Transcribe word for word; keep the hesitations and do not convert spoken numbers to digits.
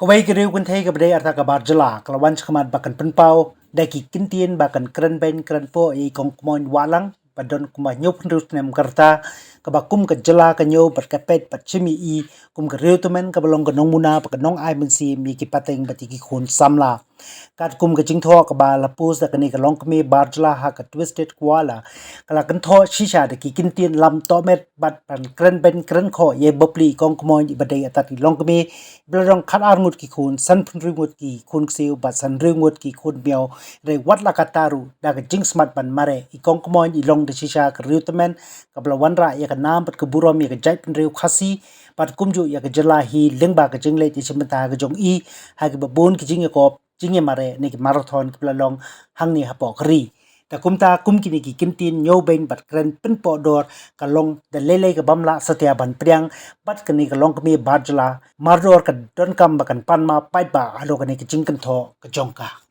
Kawei ka riew kynthei kaba dei arta ka bar jylla ka la wan shakhmat ba kan pynpaw da ki kyntien ba kan kren beiñ kren poh ïa i Kong Kmoin Wahlang ba don kumba hynñiewphew hynriew snem ka rta, kaba kum ka jylla ka ñiew bad ka peit bad shim ïa i kum ka riew tymmen kaba long ka nongmuna bad ka nongai mynsiem ïa ki pateng bad ïa ki khun samla. Katkum ka jingthoh kaba la post da kane ka longkmie bar jylla ha ka Twisted Koala, ka la kynthoh shisha da ki kyntien lam tohmet bad ban kren beiñ kren khoh ïa i bapli i Kong Kmoin iba dei artat i longkmie iba la don khatar ngut ki khun, sanphew hynriew ngut ki khun ksiew bad sanphew hynriew ngut ki khun miaw. Hynrei wat la katta ruh, da ka jingsmat ban mareh, i Kong Kmoin i long da shisha ka riew tymmen kaba la wanrah ïa ka nam bad ka burom ïa ka jaitbynriew Khasi bad kumjuh ïa ka jylla hi lyngba ka jingleit ïashim bynta ka jong i ha kiba bun ki jingïakop, jingïamareh ne ki marathon kiba la long hangne hapoh ka ri. Te kumta kum kine ki kyntien ñiew beiñ bad kren pynpoh dor ka long da lei lei ka bym lah satia ban pdiang bad kane ka longkmie bar jylla, mardor ka donkam ba kan pan map paidbah halor kane ka jingkynthoh ka jong ka.